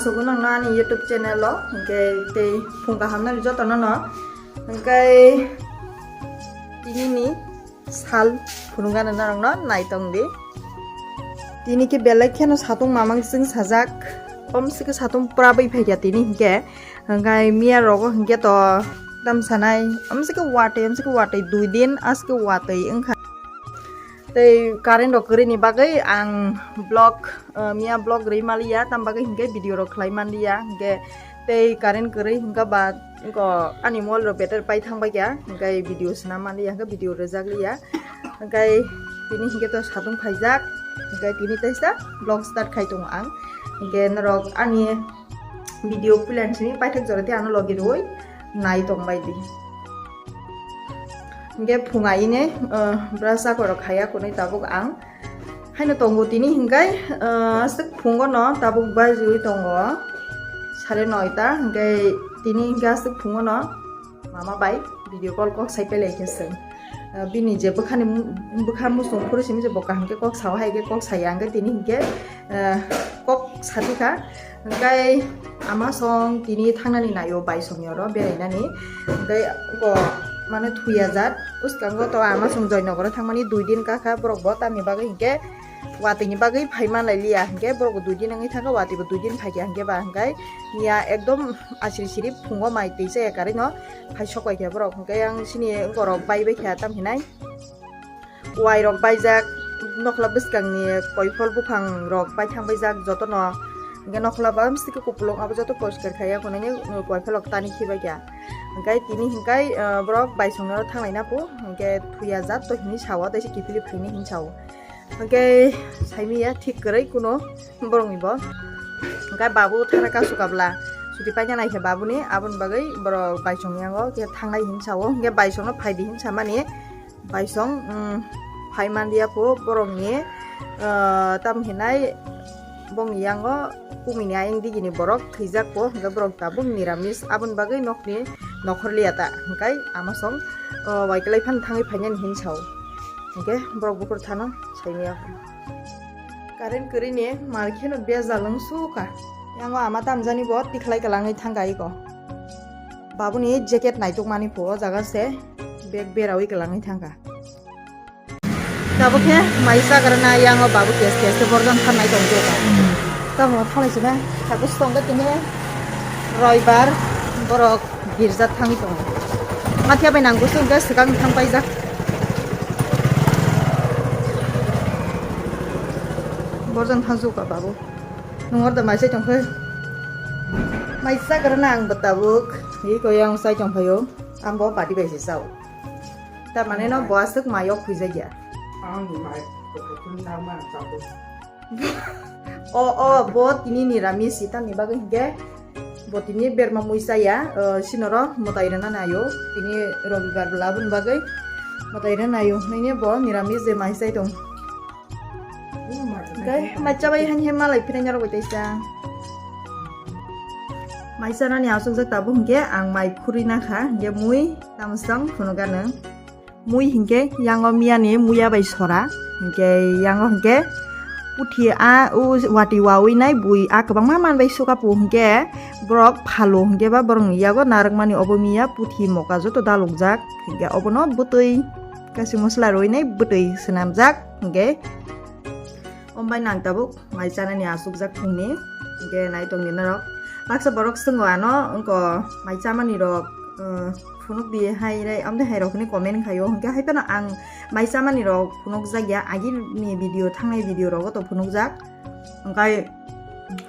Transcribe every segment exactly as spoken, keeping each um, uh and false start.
Sugo nangno ani YouTube channel o, hwnkhe tei phung kaham nani jotono no, hwnkhe tini ni sal phunukgani norokno naitong di. Tini khe belai kheno satung mamang chwng sajak, omsike satung pura bai phaikha tini hwnkhe, hwnkhe miya rogo hwnkhe to tam sanai, omsike watwi, omsike watwi dui din aske watwi wngkha. Tei current rok kwrwini bagwi ang vlog, uh, miya vlog rwi maliya, tam bagwi hinkhe video rok khlai manliya, hinkhe tei current kwrwi hinkhe ba wngkha ani mobile rok battery pai thang baikha, hinkhe video swnam manliya, hinkhe video rwjak liya, hinkhe tini hinkhe to satung phaijak, hinkhe tini teisa vlog start khai tongo ang, hinkhe norok ani video puila simi paithak jora tei ano logi rwi nai tong bai di. Hinkhe phunga ini, uh, brush akorok khaya kunui tabuk ang. Haino tongo tini hinkhe, uh, aswk phungo no tabuk baijiwi tongo. Sare noita hinkhe tini hinkhe aswk phungo no mama bai video call kok sai pelai khe se. Uh, bini je bwkhani mu-, bwkha musung phuru simi je bo kaham khe kok sao hai khe kok saya hinkhe tini hinkhe, uh, kok satikha. Hwnkhe ama song tini thangnani naio baisongni oro berainani. Hwnkhe bo mane thuya jat. Bwskango to ama song Joynagar o thangmani dui din kakha borok bo tamni bagwi hinkhe watwini bagwi phai manlai liya hinkhe borok bo dui din wngwi thangkha watwi bo dui din phaikha hinkhe ba hinkhe miya ekdom asiri siri phungo mai twi chaya karwi no phai sok bai kha borok hinkhe yang sini borok bai bai kha tam hinai. Wai rok baijak, nokhla bwskangni koiphol buphang rok baithang baijak jotono, hinkhe nokhla bamsike kupulung abo joto poriskar khaiya, hwnwi koiphol rok tani khibaikha. Hinkhe tini hinkhe, eh, borok baisongni oro thanglaina phu, hinkhe thuya jat to hinwi sao, tei se kiphilwi phaini hinwi sao. Hinkhe saimanya thik kwrwi kuno borokni bo. Hinkhe babu thara kasu kabla, chuti paina naikhe babuni, aboni bagwi borok baisongni yango khe thangnai hinwi sao, hinkhe baisongno phaidi hinwi samani. Baisong, um, phai manliya pho borokni, uh, tam hinai bongni yango kumini ayang digini borok thwijak pho, hinkhe borok tabuk niramis, aboni bagwi nokni nokhor liya ta, hinkhe ama song, uh, waikwlai phano thangwi phainani hinwi sao, hinkhe borok bukur thano saimanya pho. Current kwrwini mar kheno bejal wng sukha, yango ama tamjani bo tikhlai kwlangwi thangkha iko. Babuni jacket naitukmani pho o jaga se bag berawi kwlangwi thangkha. Tabuk khe mai chagrana yango babu kes kes khe borjon tharnai tongkhe. Tamo thalai sina tabuk songkhe tini roibar borok girja thangwi tongo. Mathiya bai nang gusung khe swkang thang paijak. Borjon thangsuka babu. Nung orda mai chai tongkhe. Mai chagrana ang bo tabuk. Iko yang chai tongphaio. Ang bo badi bai se chao. Tamani no bo aswk mayo khwijakya. Ang ni mai kothok ni nang ma chabo. O, o, bo tini niramis si tamni bagwi hinkhe bo tini berma mui chaya, eh, sinoro mwtai rwna naio. Tini robibar bwla aboni bagwi mwtai rwna naio. Nini bo niramis je mai chai tong. Hinkhe mai chabai han he malai phiranya rok bai taisa. Mai chanani aswkjak tabuk hinkhe ang mai khurui nakha, hinkhe mui tamsong phunukgano. Mui hinkhe yango miyani muya bai sora, hinkhe yango hinkhe puthi a u wati wawi nai bui a kwbangma manbai sukapu hinkhe borok phalo hinkhe ba borokni yago narwkmani obo miya puthi moka joto dalukjak hinkhe obono bwtwi kachi mosola rwinai bwtwi swnamjak hinkhe. Ombai nang tabuk mai chanani asukjak phungni, hinkhe naitongni norok. Baksa borok swngo ano, wngko mai chamani rok, uh, phunuk di hai rai, amde hai rok hwnwi comment khaio, hinkhe hai phano ang mai chamani rok phunukjak ya, agini video, thangnai video rogo to phunukjak, hwnkhe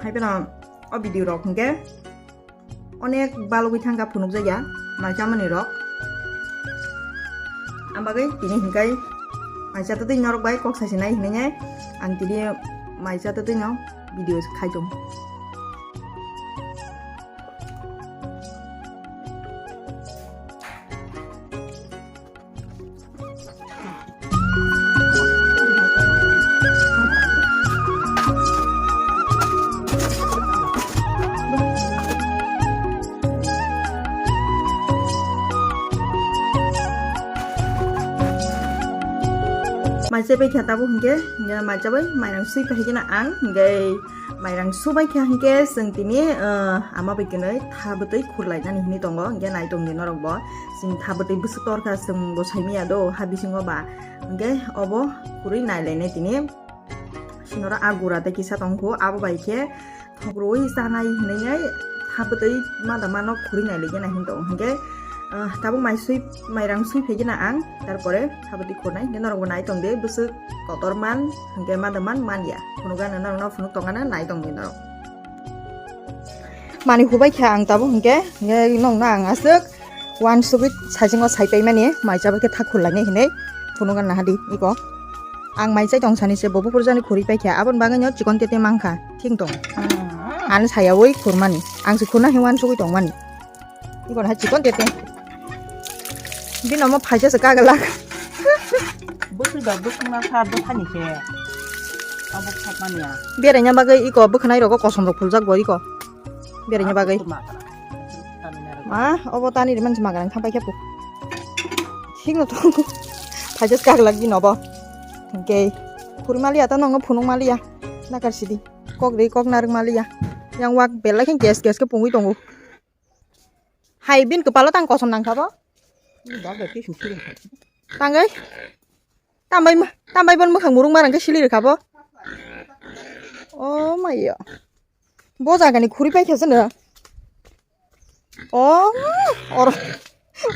hai phano o video rok hinkhe. Onek balugwi thangkha phunukjakya mai chamani rok. Ang bagwi tini hinkai mai chatwtwi norok bai kok sasinai hinwi ang tini mai chatwtwi no video khaitong. Chepai kha tabuk hinkhe, hinkhe maichabai mairang sui paikhe na ang, hinkhe mairang subai kha hinkhe chwng tini, ah, ama bai kwnwi tha bwtwi khurlainani hinwi tongo, hinkhe nai tongdi norok bo. Chwng tha bwtwi bwswk torkha, chwng bo saimanya do ha bisingo ba, hinkhe obo khurwi nailainai tini. Sinoro a gura tei kisa tongkhu, abo bai khe thokrui chanai hinwi tha bwtwi mada mano khurwi nai ligi na hin tongo. Hinkhe, ah, tabuk mai sui, mairang sui phai gina ang, tarpore tha bwtwi khurnai. Hinkhe norokbo nai tongdi, bwswk kotor man, hinkhe mada man manya. Phunukgana norokno phunuk tongana nai tongdi norok. Mani hubai kha ang tabuk hinkhe, hinkhe nokno ang aswk uansugwi saichungo saipaimani, mai chabai khe tha khurlainai hinwi phunukgana hadi iko. Ang mai chai tong sani se bo buphur jani khuri paikha, aboni bagwi no chikon tete mankha, thing tong. Ano sayawi khurmani, ang se khurna hinwi uansugwi tongmani. Ikon hai chikon tete. Bini omo phaisa se kaglak. Bwswk ba bwkhwna sa bwkhani khe. Abo khapmani ya. Beraina bagwi iko bwkhwnai rogo kosom rok phuljak bo iko. Beraina bagwi. Ma, obo tani ri mansi magrang thang paikha pu. Thik no tongo. Phaisa se kaglak bini obo. Hinkhe khuri maliya ta nokno phunuk maliya. Nakar sidi. Kok ri kok narwk maliya. Yang wak belai khe gas gas khe pungwi tongo. Hai bini kwpalo tang kosom nangkha bo. Tangwi. Tambai ma, tambai bon mwkhang murung marang khe sili rwkha bo. Oh my yo. Bo jagani khuri paikha seno. Oh, or.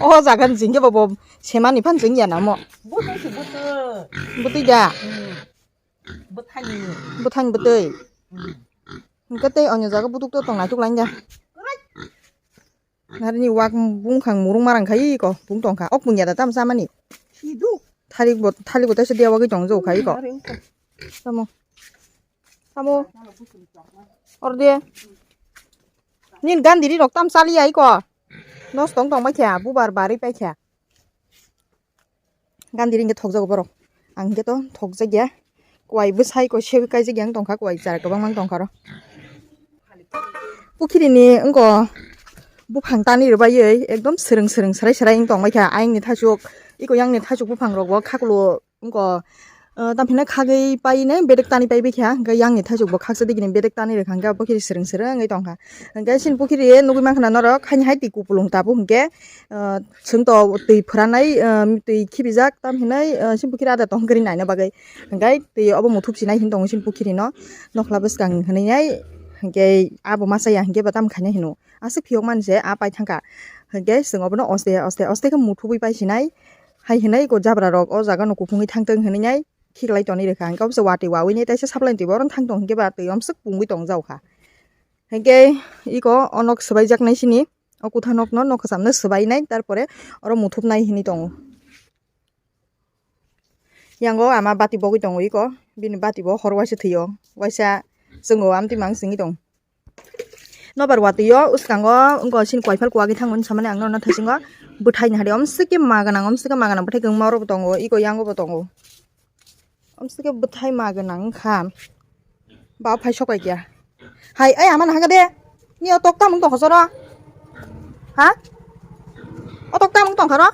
Oh, jagan jingge bo bo semani phan jingya namo. Butwi se butwi. Butwi da. Hmm. Bwthani. Bwthani bwtwi. Hmm. Hwnkhe tei onyo jaga butuk to tong naituk lainda. Narini wak bungkhang murung marang khai ko bung tongkha. Ok bungya da tam samani. Sidu. Thalik bo, thalik bo taisa dia wagwi tong jao khai ko. Tamo. Tamo. Orde. Nin gandiri rok tam sali ai ko. Nos tong tong mai kha, bubar bari pai kha. Gandiri hinkhe thokjago borok. Ang hinkhe to thokjakya. Kuai bwsai ko sewi kaijak yang tongkha, kuai chara kwbangma tongkha ro. Pukhiri ni wngko buphang tani rwbaiwi ekdom swrwng swrwng swrai swrai wng tongbaikha. Ayang ni thaichuk, iko yang ni thaichuk buphang rok bo khakulo wngko, ah, tamphina khagwi painai bedek tani paibaikha. Hwnkhe yang ni thaichuk bo khaksa digini bedek tani rwkha, hwnkhe pukhiri swrwng swrwng wngwi tongkha. Hwnkhe chini pukhiri nugwi mankha na norok, haini hai twi kupulung tabuk hwnkhe, ah, Chwng to twi phwranai, ah, twi khibijak, tam hinai, ah, chini pukhiri ada tong kwrwi naina bagwi. Hwnkhe twi obo muthupsinai hin tongo chini pukhirino. Nokhla bwskang hinwi nai, hwnkhe abo masa ya hwnkhe bo tam khaina hino. Aswk phiyok mani se a pai thangkha. Hwnkhe chwng obono oste, oste, oste khe muthubwi paisinai. Hai hinai ko jabra rok o jaga no kuphungwi thangtong hinwi nai khiklai tonwi rwkha. Hwnkhe obo se watwi wawi nai taisa supply twi bo oro thang tong hwnkhe ba twi omswk pungwi tong jaokha. Hwnkhe iko o nok swbaijaknai sini. O kutha nokno nok kwcham no swbainai, tarpore oro muthupnai hinwi tongo. Yango ama bati bogwi tongo iko, bini bati bo hor waisa thwio, waisa chwngo amtwi mang chwngwi tongo. Nobar watwi o uskango wngko chini koiphal kuwagwi thangmani samani ang nono thaisingo bwthaini hari omswk khe ma gwnang, omswk khe ma gwnang bwthai kwbangma oro bo tongo, iko yango bo tongo. Omsike bwthai ma gwnang wngkha. Ba phai sokai kya. Hai, ai ama nahaka de. Ni o tok tamung tongkha soro. Ha? O tok tamung tongkha ro?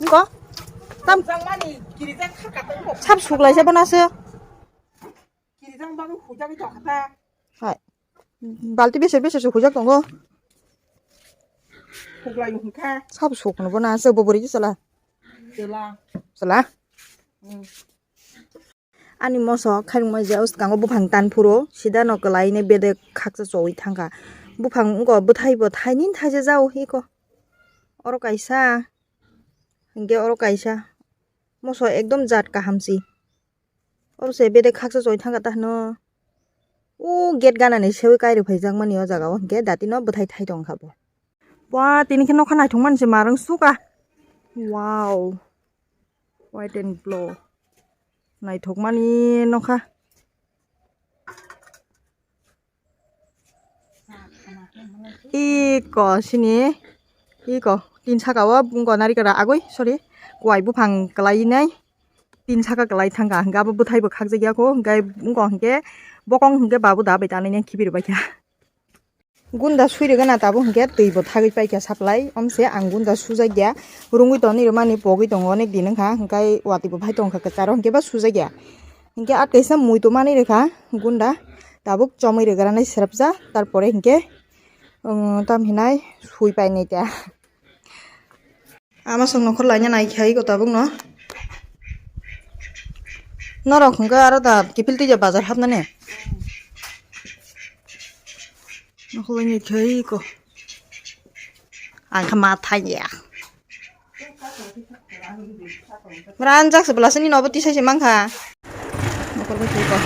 Niko? Tam Jangmani kirijang kharka tongkha. Sab suklai se bona se. Kirijang bagwi hujagwi tongkha ta. Hai. Balti beser beser se hujak tongo. Huklai hwnkha. Sab sukno bona se bo bwrwi sala. Sala. Sala. Hmm. Ani moso khairokma je uskango buphang tan phuru sida no kwlai ne bedek khaksa chowi thangkha. Buphang wngko bwthai bo thaini thaisa jao hiko. Oro kaisa. Hwnkhe oro kaisa. Moso ekdom jat kaham si. Oro se bedek khaksa chowi thangkha ta hwno. O gate gana ni sewi kairwi phaijakmani o jaga o hwnkhe dati no bwthai thai tongkha bo. Bua, tini khe nokha naithok mani se marwng suka. Wow. White and blue. Naithok mani nokha. Iko sini, iko tin saka o wngko narikra agoi, sorry, kuai buphang kwlai nai tin saka kwlai thangkha, hwnkhe abo bwthai bo khakjak ya kho, hwnkhe wngko hwnkhe bokong hwnkhe babu da bai tanai nai khibi rwbaikha. Gunda sui rwgana tabuk hinkhe twi bo thagwi paikha supply, omse ang gunda sujakya, rungwi tonwi rwmani pogwi tongo onek din wngkha, hinkhe watwi bo phai tongkha kwcharo hinkhe ba sujakya, hinkhe at kaisa mui tongmani rwkha gunda tabuk chomwi rwgranai srapsa, tarpore hinkhe, um, tam hinai sui painai ta. Ama song nokhor laina nai khai ko tabuk no. Norok hwnkhe aro da kiphil twi ja bazar hapnani. Nokhor laina khai ko. Ang kha ma thanya. Ran jak se bwla sini nobo tisai se mangkha. Nokhor bai khai ko.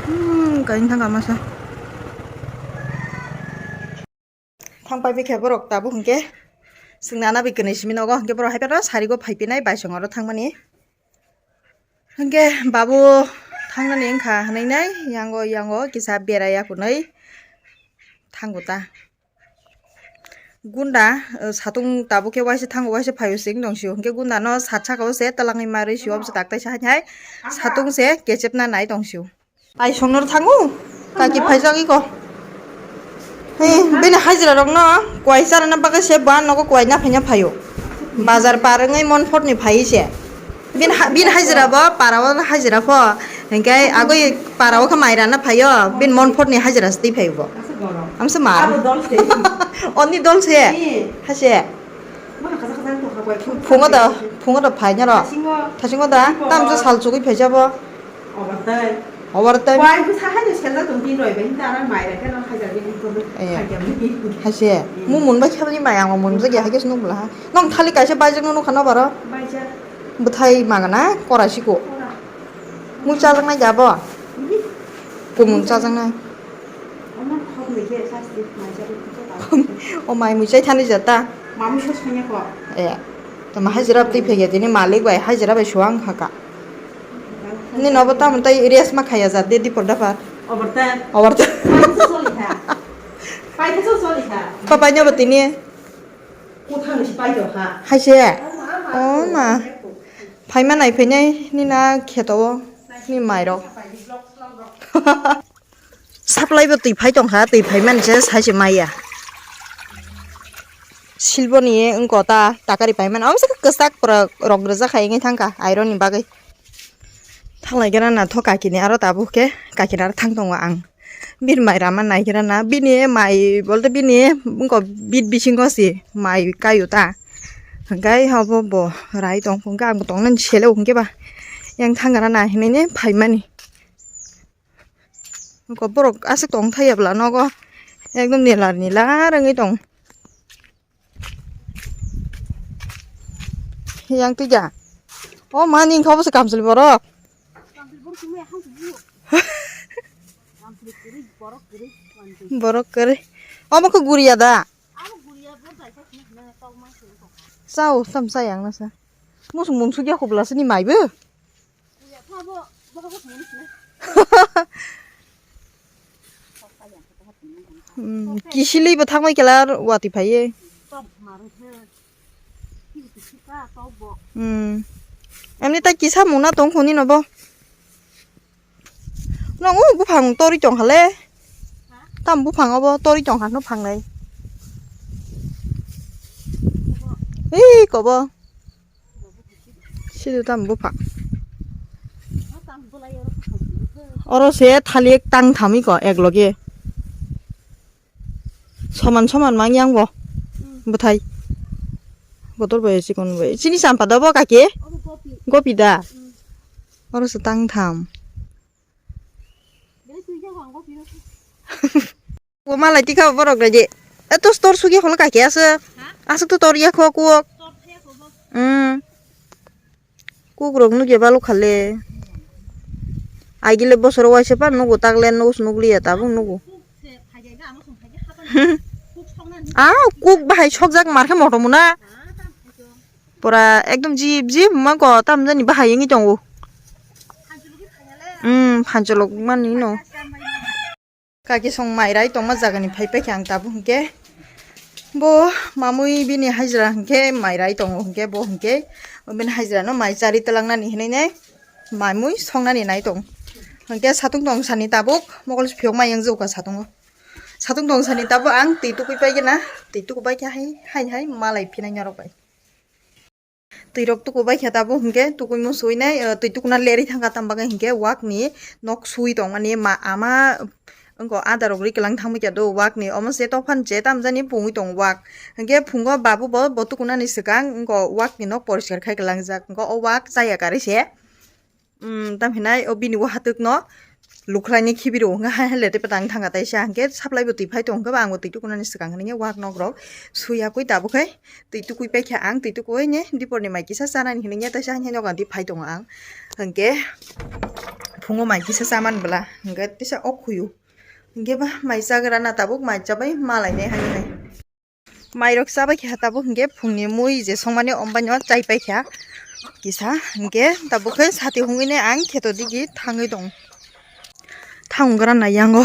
Hmm, kain thang ama sa. Thang pai bikhe borok tabuk hinkhe swngna na bikhe simi nogo hinkhe borok hai phano sarigo phai pinai baisong oro thangmani. Hinkhe babu thangnani wngkha hinui nai yango yango kisa berai ya hinui thango ta. Gunda, uh, satung tabuk khe waisa thango waisa phaio se wng tong sio hinkhe gunda no sat saka o se twlangwi ma rwi sio obse tak taisa hai hai satung se kechepna nai tong sio. Ai songnor thango. Kaki phaijak iko. He, bini hajira rokno kwai charana bagwi se ba nogo kwai na phaina phaio. Bazar par wngwi Monport ni phai se. Bin ha-, bin hajira bo para o hajira pho. Hinkhe agwi para o khe mai rana phaio. Bin Monport ni hajira se twi phaio bo. Amsa mar. Oni dol se. Hase. Phungo da, phungo da phaina ro. Thasingo da, tamsa sal chugwi phaija bo. Obar tai. Obar tai. Wai bwsa hai de selda tong tin roi bai ta ran mai ra khe no hajar ge ko. Iya. Hajar ge. Hase. Mu mun ba khabli mai ang mun ja ge hage snu bla ha. Nong thali kaisa baijak no nukha no baro. Baijak. Bwthai magana kora siko. Kora. Mu chajak nai jabo. Kumun chajak nai. Omo khok ni ge sasti mai jabo. O mai mu chai thani jata. Mamu sos khanya ko. Iya. Tama hajira twi phege tini malik bai hajira bai suang khaka. Ni nobo tamo tai rest ma khaya ja de dipor dapar. Overtime. Overtime. Paisa soli kha. Paisa soli kha. Papa nyobo tini. Kuthang si pai do kha. Haise. O ma. Phaima nai phainai ni na kheto o ni mairok. Supply bo twi phai tongkha, twi phai mani se sai se maya. Silboni wngko ta takari pai mani. Omo se kwchak pura rok rijak hai wngwi thangkha iron ni bagwi. Thanglai gira na tho kakini aro tabuk khe kakini aro thang tongo ang. Bini mai rama nai gira na bini mai bolte bini wngko bit bisingo se mai kaio ta. Hwnkhe hobo bo rai tong hwnkhe ang bo tongnani sele hwnkhe ba yang thang gira na hinui phai mani. Ko borok aswk tong thai ya bwla nogo ekdom nilar nilar wngwi tong. Yang twi ja. O mani wngkha obo se kamchwlwi borok. Borok kwrwi. Omo khe guriya da? Chao, tam chaya ang nasa. Musung mung sugya khobla sini mai bo. Hmm, kisili bo thangbai kela watwi phaiye. Hmm. Amni ta kisa muna tong khoni nobo. Nang o buphang tori tong khale. Tam buphang obo tori tong kha no phangnai. Ei kobo. Sidu tam buphang. Oro se thalik tang thami ko ek loge. Soman soman mang yang bo. Bwthai. Botol bai chikon bai. Chini champa da bo kake? Gopi da. Oro se tang tham. Bo malai tikha borok rai je. E to tor sugi kholo kake aswk. Aswk to tor ya kho kuok. Hmm. Kukrok nugya balok khale. Agile bosoro waisa pa nugo takle nugo se nugliya tabuk nugo. Ah, kuk bahai sokjak markhe motom muna. Pura ekdom jip jip mangko tamjani bahai wngwi tongo. Hmm, phanchulok mani no. Kaki song mai rai tongma jagani phai paikha ang tabuk hinkhe bo mamui bini hajra hinkhe mai rai tongo hinkhe bo hinkhe bini hajra no mai chari twlangnani hinui nai mamui songnani nai tong hinkhe satung tong sani tabuk mokol phiyok mai yang jokha satungo Satung tong sani tabuk ang twi tukui pai gana, twi tukui pai khe hai, hai, hai malai phinai norok bai. Twi rok tukui bai khe tabuk hinkhe tukui musuinai, eh, twi tukuna lerwi thangkha, tam bagwi hinkhe wakni nok sui tongmani ma, ama wngkha ada rok riklang thangbai kha do wakni, omo se tophan je tamjani pungwi tongo wak. Hinkhe phungo babu bo, bo tukunani swkang wngkha wakni nok poriskar khai kwlangjak, wngkha o wak chaya karwi se. Umm, tamo hinai o bini wahatwk no lukhlai ni khibi rw wngkha, hai hai le tei patang thangkha taisa, hinkhe supply bo twi phai tongkha ba, ang bo twi tukunani swkang hinwi wak nok rok sui yakwi tabuk khai twi tukui paikha ang, twi tukui ne dipor ni mai kisa chanani hinwi taisa, hai hai nogo twi phai tongo ang, hinkhe phungo mai kisa chamani bwla hinkhe teisa o khuyu hinkhe ba mai chagra na tabuk mai chabai malai nai hai hai. Mairok chabai khe tabuk hinkhe phungni mui je songmani ombaino chai paikha kisa, hinkhe tabuk khe sati hwnwi nai ang kheto digi thangwi tong. Thangwi gra na yango,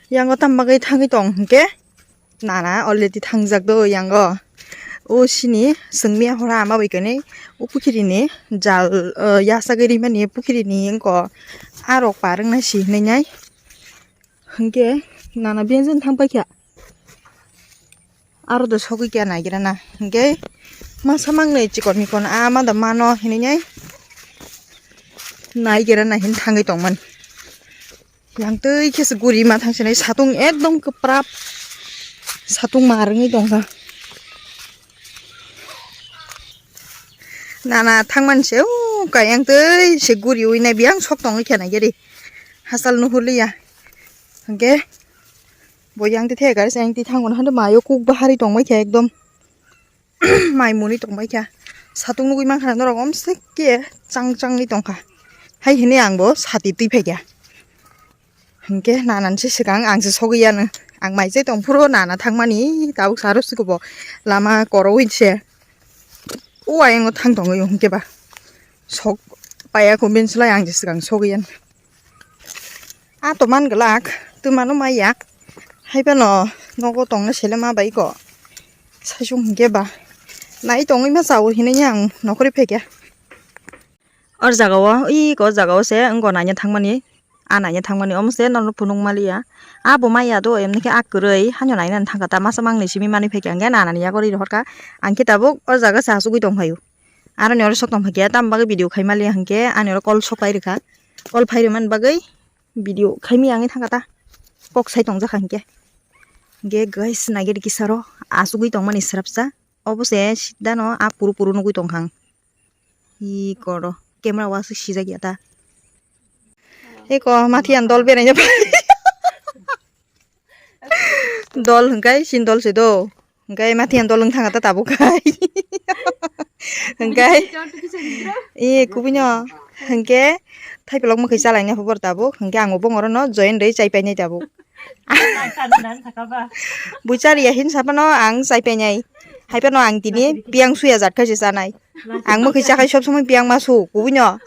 yango tam bagwi thangwi tong hinkhe nana already thangjak do yango. O sini chwngmiya hora ama bai kani o pukhiri ni jal, o yasagwi rimani pukhiri ni wngkha arok par wngna si hinwi nai. Hinkhe nana biyang thang paikha. Aro do sogwi khe naigra na. Hinkhe masa mangnwi chikon mikon a ma da mano hinwi nai. Naigra na hin thangwi tongmani. Yang twi khe se guri ma thang sinai satung ekdom kwprap. Satung ma rwngwi tongkha. Nana thangmani se, o, kayang twi se guri ui nai biyang sok tongwi khe nai gari. Hachal nuhurliya. Hinkhe bo yang twi thega se yang twi thango hande mayo kuk bahari tongbai khe ekdom. Mai muni tongbai kha. Satung nugui mankha norok omsik khe chang changwi tongkha. Hai hinwi ang bo sati twi phaikha. Hinkhe nanani se swkang ang se sogwi yanu. Ang mai chai tong phuru nana thangmani tabuk saro sikobo lama korowi se. O ayang o thang tongwi hinkhe ba sok paiya kho bini slai ang se swkang sogwi yanu. A to man glak twmano maya. Hai phano nogo tongna sele ma bai ko. Saisung hinkhe ba. Nai tongwi ma chao hinwi ang nokhorwi phaikha. Or jaga o, iko jaga o se wngko naina thangmani, a naina thangmani, omo se norok phunuk maliya. A bo maya do, emni khe a kwrwi, hano naina thangkha ta, masa mangnwi simi manwi phaikha, hwnkhe nanani yago ri rohorkha, ang khe tabuk o jaga se achugwi tongphaio. Aroni oro sok tongphaikha, tamo bagwi video khai maliya hwnkhe, ani oro kol sok pai rwkha, kol phai rwmani bagwi video khai maya wngwi thangkha ta, kok sai tongjakha hwnkhe. Hwnkhe guys, naigari kisa ro achugwi tongmani swrapsa, obo se sida no a puru puru nugwi tongkha ang. Ih, koro. Camera o aswk sijak ya ta. Eko, mathiyan dol beraina pai. Dol hwnkhe sin dol se do. Hwnkhe mathiyan dol wng thang ta tabuk khai. Hwnkhe, ih, kubui no. Hwnkhe, thaipilok mwkhwi chalaina phobor tabuk. Hwnkhe ang bo bongoro no join rwi chai painai tabuk. Buchari ya hin sapano ang chai painai. Hai phano ang tini piyang suya jat khai se chanai. Ang mwkhwi chakhai sob somoi piyang ma su, kubui no.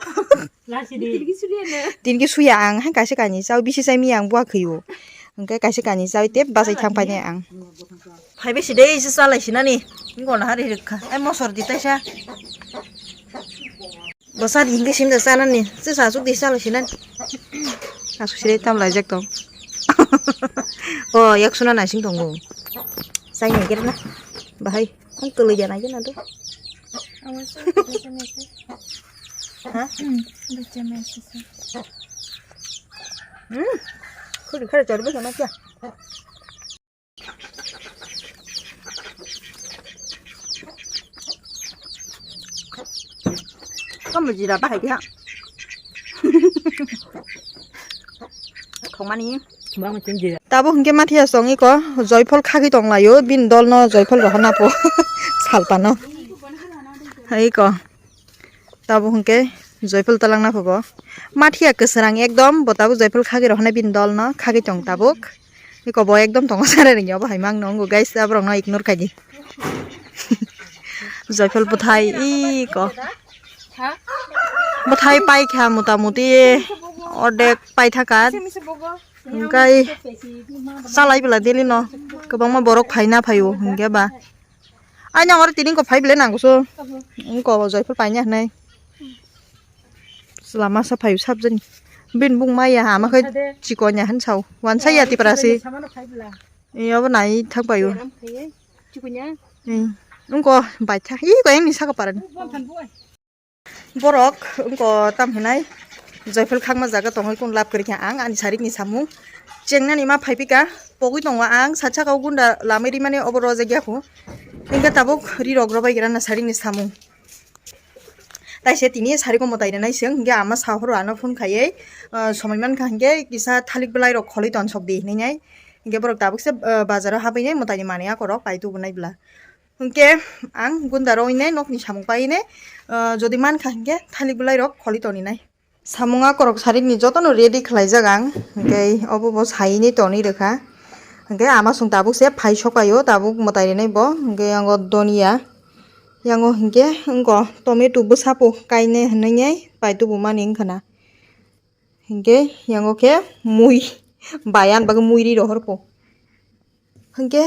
Tini ki suya ang, hai kaisa kani chao, bisi chai mi ang bua khwi o. Hwnkhe kaisa kani chao te bachai thang painai ang. Phai besi dei se chalai sinani. Ngona hari rikha. Ai mosor di taisa. Bwsa di hwnkhe simda chanani, se sasuk di chalai sinani. Asuk sire tam laijak tong. O, yak suna naising tongo. Chai nai khe na. Bahai, ang kwlwi ya nai khe na do. Ha? Hmm. Khuri khari chorbi kana kya? Kamu jira bahai dia. Khongmani. Tabuk hwnkhe mathiya song iko joiphol khagwi tonglaio, bini dolno joiphol rohorna po salpano. Hai iko. Tabuk hwnkhe joiphol talangna phobo. Mathiya kwswrang ekdom, bo tabuk joiphol khagwi rohornai bini dolno, khagwi tong tabuk. Iko bo ekdom tongo sara ringya, bo hai mang nongo guys, aborokno ignore khaidi. Joiphol bwthai iko. Bwthai paikha mota moti ordek paithaka. Hwnkhe chalai bwla daily no kwbangma borok phaina phaio hwnkhe ba. Aino oro tini ko phai bwlai nango so. Wngko joiphol paina hinwi. Chwla masa phaio sabjani. Bini bung maya ha, ama khe chikon ya han sao. Wan saya tipra si. Samano khai bla. Iyo bo nai thang payo. Beram khai. Chikon ya. Ungko bai tha. Ih, ko yang ni saka paran. Bon than boi. Borok wngkha tam hinai joyful khakma jaga tongwi kung lab kwrwi kha ang ani sarikni samung chengnani ma phaipika pogwi tongo ang satsakao gunda lamwi rimani obo rojak yakho hwnkhe tabuk rirok robai gira na sarikni samung taise tini sariko mwtai rinai se hwnkhe ama sahoro ano phone khaiwi somoi mankha hwnkhe kisa thalik bwlairok kholwi tonsok di hinwi nai hwnkhe borok tabukse bazaro habwi nai mwtaini manwi akorok pai tubunai bwla. Hwnkhe ang gunda rwinai nokni samung painai, ah, jodi mankha hwnkhe thalik bwlairok kholi toninai. Samung akorok sarikni jotono ready khlaijak ang, hwnkhe obo bo sainai tonwi rwkha. Hwnkhe ama chwng tabuk se phai sokpaio, tabuk mwtai rinai bo, hwnkhe yango donia, yango hwnkhe wngkha tomato bwsapo kainai hwnwi pai tubumani wngkhana. Hwnkhe yango khe mui, bai ani bagwi mui ri rohor po. Hwnkhe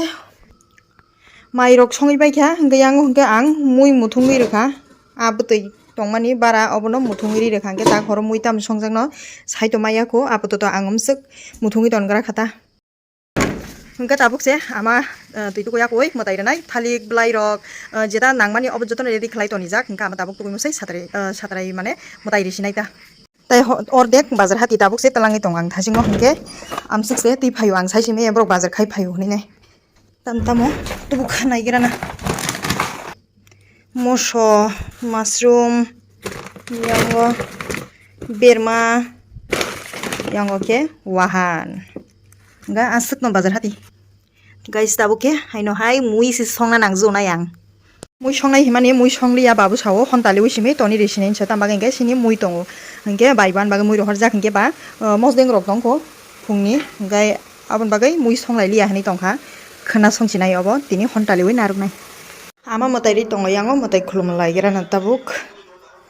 mairok songwi paikha, hwnkhe yango hwnkhe ang mui muthungwi rwkha. A bwtwi tongmani bara obono muthungwi ri rwkha, hwnkhe tak horo mui tamo songjakno saito maya kho, apato to ang umswk muthungwi tongra kha ta. Hwnkhe tabuk se ama, eh, twi tukuya koi mwtai rwnai thalik bwlairok, eh, jeta nangmani obo jotono ready khlai tonijak, hwnkhe ama tabuk tukui musai satrai, eh, satrai mane mwtai risinai ta. Tai ho-, ordek bazar hati tabuk se twlangwi tongo ang thasingo hwnkhe amswk se twi phaio ang sai simi borok bazar khai phaio hinwi nai. Tam tamo tubu kha naigira na. Moso, mushroom, yango berma, yango khe wahan. Ga aswkno bazar hati. Guys, tabuk khe haino hai mui se songna nangjaknai ang. Mui songnai himani mui songliya babu sao, hontaliwi simi toni ri sinai hinsa tamo bagwi hwnkhe sini mui tongo. Hwnkhe bai ban bagwi mui rohorjak hwnkhe ba, uh, mosdeng rok tongkho phungni, hwnkhe aboni bagwi mui songlai liya hinwi tongkha. Khwna songchinai obo tini hontaliwi narwknai. Ama mwtai ri tongo yango mwtai khulumlai gira na tabuk.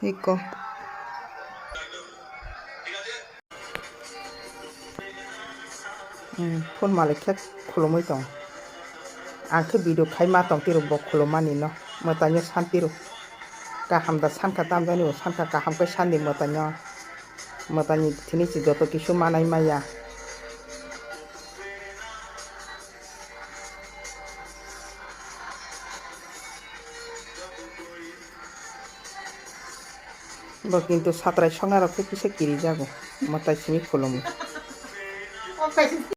Iko. Hmm, phone malik khe khulumwi tong. Ang khe video khai ma tong tiro bo khulumani no. Mwtaino san tiro. Kaham da sankha tamjani bo sankha kaham khe sandi mwtaino. Mwtaini thini si joto kisu manai maya. Bo kintu satrai soknai rok khe kisa kirijago, mwtai simi khulumwi.